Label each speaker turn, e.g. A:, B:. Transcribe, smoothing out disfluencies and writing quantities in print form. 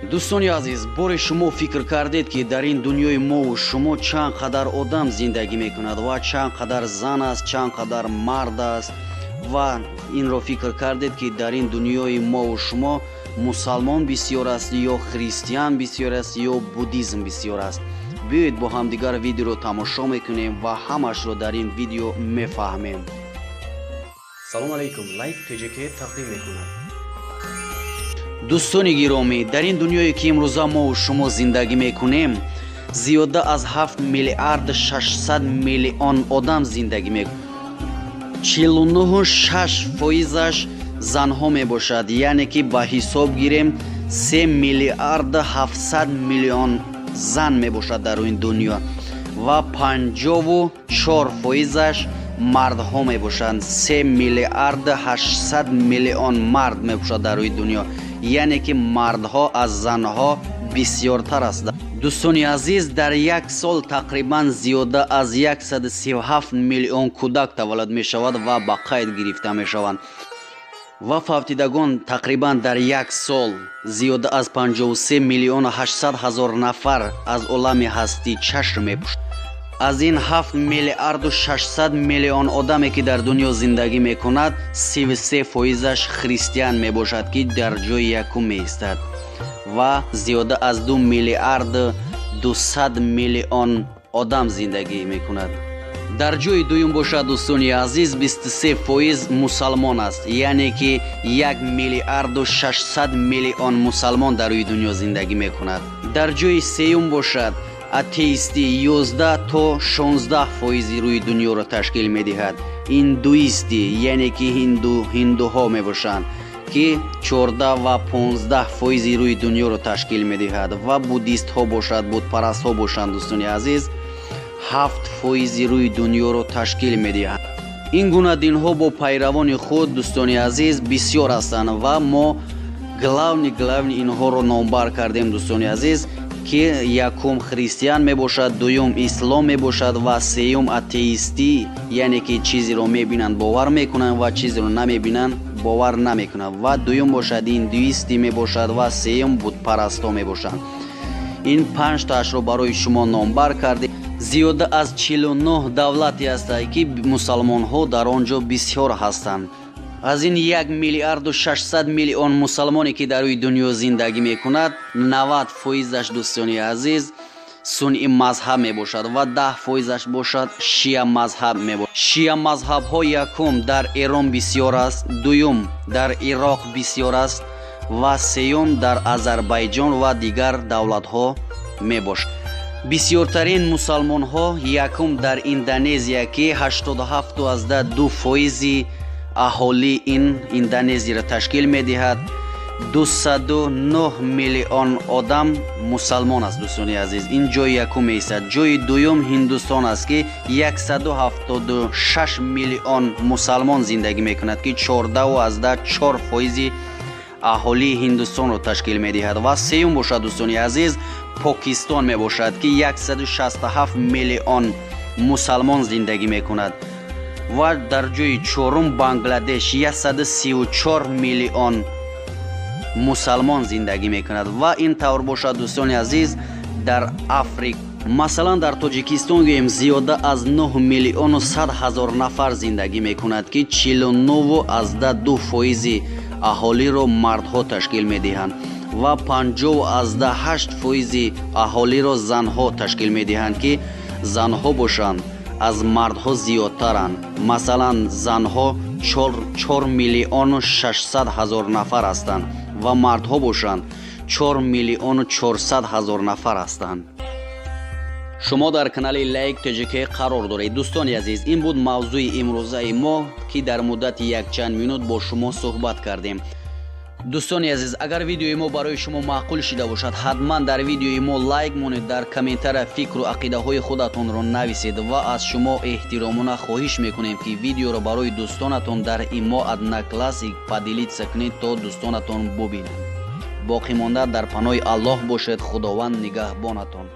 A: Дӯстони азиз, боре шумо фикр кардед, ки дар ин дунёи мову шумо чанд қадар одам зиндагӣ мекунад ва чанд қадар зан аст, чанд қадар мард аст? Ва инро фикр кардед, ки дар ин дунёи мову шумо мусалмон бисёр аст ё христиан бисёр аст ё буддизм бисёр аст? Биёед, бо ҳамдигар видеоро тамошо мекунем ва ҳамашро дар ин видео мефаҳмем.
B: Салом алейкум, Лайк ТЖК тақдим мекунад.
A: Дӯстони гиромӣ, дар ин дунёе, ки имрӯза мову шумо зиндагӣ мекунем, зиёда аз 7 миллиард 600 миллион одам зиндагӣ мекунад. 49,6 фоизаш занҳо мебошад, яъне ки ба ҳисоб гирем, 3 миллиард 700 миллион зан мебошад дар ин дунё ва 54 фоизаш мардҳо мебошанд. 3 миллиард 800 миллион мард мебошад дар рӯи дунё, яъне ки мардҳо аз занҳо бисёртар аст. Дӯстони азиз, дар як сол тақрибан зиёда аз 137 миллион кӯдак таваллуд мешавад ва ба қайд гирифта мешаванд ва фавтидагон тақрибан дар як сол зиёда аз 53 миллиону 800 ҳазор нафар аз олами ҳастӣ чашм мепӯшад. Аз ин 7 миллиарду 600 миллион одаме, ки дар дунё зиндагӣ мекунад, 33 фоизаш христиан мебошад, ки дар ҷои якум меистад, ва зиёда аз 2 миллиард 200 миллион одам зиндагӣ мекунад. Дар ҷои дуюм бошад, дӯстони азиз, 23 фоиз мусалмон аст, яъне ки 1 миллиарду 600 миллион мусалмон дар рӯи дунё зиндагӣ мекунад. Дар ҷои сеюм бошад, атеистӣ 11 то 16 фоизи рӯи дунёро ташкил медиҳад. Индуистӣ, яъне ки ҳиндуҳо мебошанд, ки 14 ва 15 фоизи рӯи дунёро ташкил медиҳад, ва буддистҳо бошад, будпарастҳо бошанд, дӯстони азиз, 7 фоизи рӯи дунёро ташкил медиҳанд. Ин гуна динҳо бо пайравони худ, дӯстони азиз, бисёр ҳастанд ва мо главный инҳоро номбар кардем, дӯстони азиз, ки якум христиан мебошад, дуюм ислом мебошад ва сеюм атеистӣ, яъне ки чизеро мебинанд, бовар мекунанд ва чизеро намебинанд, бовар намекунанд, ва дуюм бошад, индуистӣ мебошад ва сеюм будпарастҳо мебошанд. Ин панҷтаашро барои шумо номбар кардем. Зиёда аз 49 давлате ҳастанд, ки мусалмонҳо дар он ҷо бисёр ҳастанд. Аз ин 1 миллиарду 600 миллион мусалмоне, ки дар рӯи дунё зиндагӣ мекунад, 90 фоизаш, дӯстони азиз, суннӣ мазҳаб мебошад ва 10 фоизаш бошад, шия мазҳаб мебошад. Шия мазҳабҳо якум дар Эрон бисёр аст, дуюм дар Ироқ бисёр аст ва сеюм дар Азарбайҷон ва дигар давлатҳо мебошад. Бисёртарин мусалмонҳо якум дар Индонезия, ки 87,2 фоизи аҳолӣ ин Индонезияро ташкил медиҳад. 209 миллион одам мусалмон аст, дӯстони азиз, ин ҷои якум меистад. Ҷои дуюм Ҳиндустон аст, ки 176 миллион мусалмон зиндагӣ мекунад, ки 14,4 фоизи аҳолии Ҳиндустонро ташкил медиҳад. Ва сеюм бошад, дӯстони азиз, Покистон мебошад, ки 167 миллион мусалмон зиндагӣ мекунад, ва дар ҷои чорум Бангладеш, 134 миллион мусалмон зиндагӣ мекунад. Ва ин тавр бошад, дӯстони азиз, дар Африка, масалан, дар Тоҷикистон гӯем, зиёда аз 9 миллиону 100 ҳазор нафар зиндагӣ мекунад, ки 49,2 фоизи аҳолиро мардҳо ташкил медиҳанд ва 50,8 фоизи аҳолиро занҳо ташкил медиҳанд, ки занҳо бошанд, аз мардҳо зиёдтаранд. Масалан, занҳо 4 миллиону 600 ҳазор нафар ҳастанд ва мардҳо бошанд, 4 миллиону 400 ҳазор нафар ҳастанд. Шумо дар канали Лайк ТЖК қарор доред. Дӯстони азиз, ин буд мавзӯи имрӯзаи мо, ки дар муддати якчанд минут бо шумо суҳбат кардем. Дӯстони азиз, агар видеои мо барои шумо маъқул шида бошад, ҳатман дар видеои мо лайк монед, дар комментария фикру ақидаҳои худатонро нависед ва аз шумо эҳтиромона хоҳиш мекунем, ки видеоро барои дӯстонатон дар Имо, Одноклассник поделиться кунед, то дӯстонатон бубинанд. Боқӣ монда дар паноҳи Аллоҳ бошед, Худованд нигаҳбонатон.